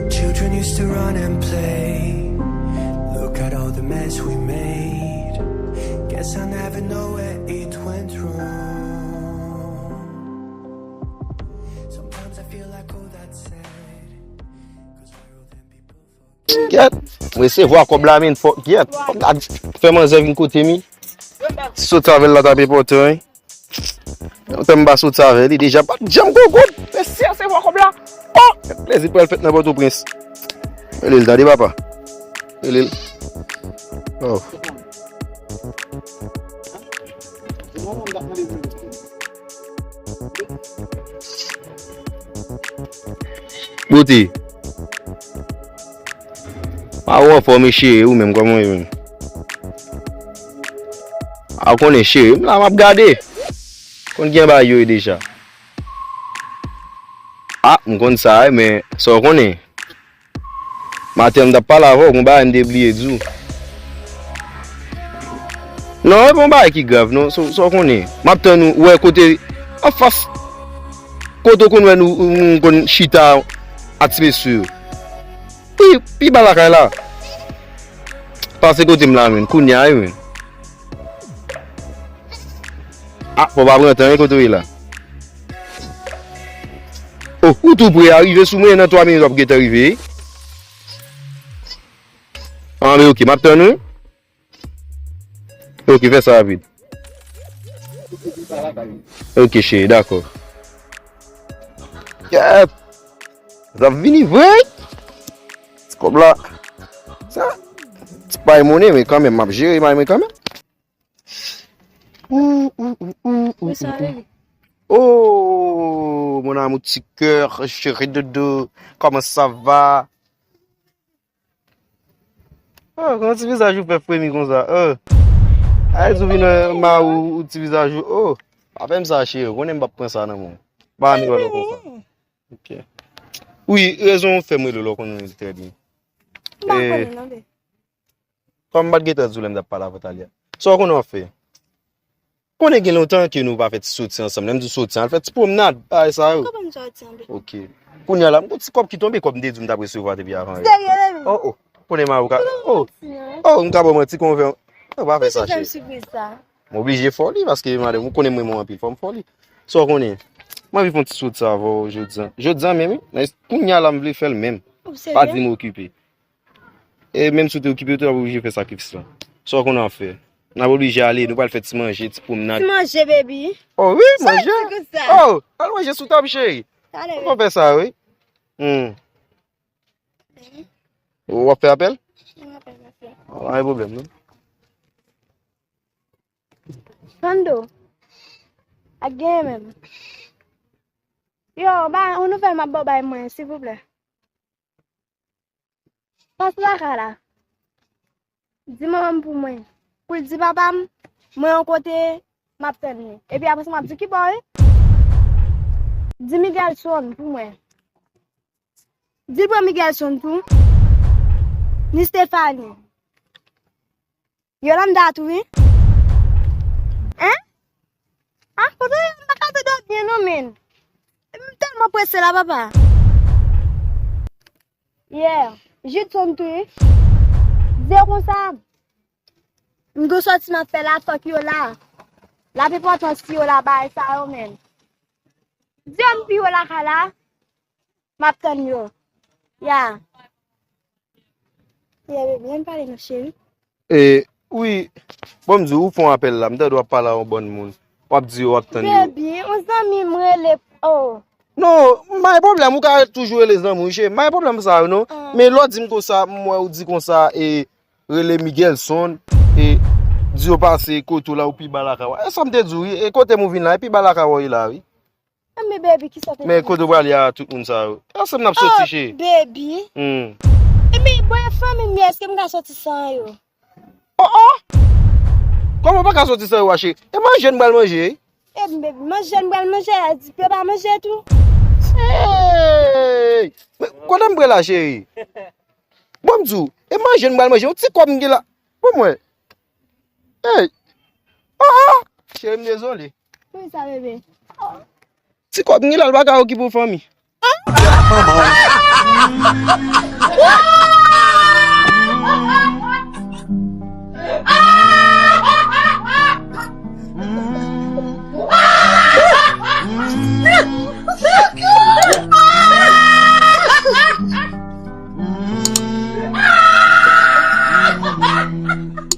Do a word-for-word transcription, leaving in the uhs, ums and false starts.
Children used to run and play. Look at all the mess we made. Guess I never know where it went wrong. Sometimes I feel like all that said. Gyèt, m resevwa kòb la, men fò, gyèt, kòb la fè manzè vin kote m. Sot avè l la t ap enpòtan, wi. Lontan m pa soti avè li deja, pa t janm gwo goud. Mesye, resevwa kòb la. Oh, plezi pral fèt nan Pòtoprens. Rele l, tande, papa. Rele l. Oh. Bote. A, ou anfòm, wi, cheri, ou menm, kòman w ye menm? A, ou konnen, cheri, m la, m ap gade. Konn gen bagay yo ye deja. A, m konn sa, wi, men sa w konnen. Maten, m t ap pale avè w, gon bagay m te bliye di w. Non, e pa yon bagay ki grav, non. Sa, sa w konnen. M ap tann ou, ou wè kote, anfas, kote w konn wè nou, nou konn chita a ti mesye yo. Pi, pi ba lakay la. Pase kote m la, menm. Kounye a, wi, menm. A, fò w pa pran tan, wi, kote w ye la. Oh, ou tou pre a, rive sou mwen, nan twa minit w ap gentan rive. Anben, ok, m ap tann ou. Ok, fè sa rapid. Ok, cheri, dakò. Kèt! Sa ap vini vre! Ti kòb la. Sa, ti pay monnen, men kanmenm, m ap jere may mwen kanmenm. Ou, ou, ou, ou, ou, ou, ou. Oh, mon amour ti cœur, chéri doudou, comment ça va? Oh, kòman ti vizaj ou fè fremi konsa? Oh. Ay, ou vin, euh, ma ou, ou ti vizaj ou. Oh, pa fè m sa, cheri. Ou konnen m p ap pran sa nan men w. Pa annik wè lè konsa. Ok. Wi, rezon w fè m rele w lè w konnen l trè byen. M pa konnen non, be. Kòm m pa t gentan di w lè m t ap pale avè w talè a. Sa w konnen w ap fè? Konnen gen lontan ke nou pa fè ti soti ansanm. Lè m di w soti, al fè ti pwomnad, bagay sa yo. Kòman m soti ansanm? Ok. Kounye a la, m gon ti kòb ki tonbe, kòb m te di w m t ap resevwa depi avan yè. Serye, baby? Oh, oh. Konnen ma ou ka. Oh. Oh, m ka ba w manti, kòman w fè? Oh, pa fè sa, cheri. Sipriz sa. M oblije fè w li, paske madanm, ou konnen m renmen w anpil, fò m fè w li. Sa w konnen? M anvi fè yon ti soti avè w jodi a. Jodi a menm, wi. Men kounye a la, m vle fè l menm. Ou serye? Pa di m okipe. E menm si w te okipe, w te oblije fè sakrifis la. Sa w konnen w ap fè? N ap oblije ale, nou pral fè ti manje, ti pwomnad. Ti manje, baby. Oh wi, manje. Sa w di konsa? Oh, al manje sou tab, cheri. Talè. Fò w fè sa, wi. Hmm. Baby. W ap fè apèl? M ap fè apèl. Oh, pa gen pwoblèm, non. Sando. Ak genyen menm. Yo, ba, yon nouvèl m ap ba w bay mwen, silvouplè. Pase lakay la. Di manman m pou mwen. Pou l di papa m, mwen yon kote, m ap tann li. Epi apre sa, m ap di ki bò, wi. Di Miguelson pou mwen. Di l pran Miguelson tou. Ni Stephanie. Yolanda tou, wi. Hein? Ah, kote w ye? M pa ka tande w byen non, men. M tèlman prese la, papa. Yeah. Jidson tou, wi. Di yo konsa. M gon sòti m ap fè la, fòk yo la. L ap enpòtan si yo la, bagay sa yo, men. Di yo m pi wo lakay la. M ap tann yo. Ya. Ya, baby, ann pale non, cheri. E, wi. Bon, m di w, ou fè yon apèl la, m tande w ap pale a yon bann moun. W ap di yo w ap tann yo. Baby, yon zanmi m rele, oh. Non, m pa gen pwoblèm, ou ka toujou rele zanmi w, cheri. M pa gen pwoblèm sa yo, non. Ah. Men lè w di m konsa, m wè ou di konsa, e, rele Miguelson, e, di yo pase kote w la, ou pi ba lakay w. E sa m te di w, wi, e kote m ou vin la, e pi ba lakay w ye la, wi. Men baby, kisa w te di? Men kote w prale a tout moun sa yo? E ansanm n ap soti, cheri. Oh, baby. Hmm. Epi, bon, e fanmi m yo, èske m ka soti san yo? Oh, oh! Kòman w pa ka soti san yo a, cheri? E manje n pral manje, wi. E bebe, manje n pral manje, a di pye pa manje tou. Hey! Men kote m prela, cheri? Bon, m di w, e manje n pral manje, yon ti kòb m gen la. Bon, mwen. Hey! Oh, oh! Cheri, m dezole. Poukisa, bebe? Ti kòb m gen la, l pa ka okipe w fanmi.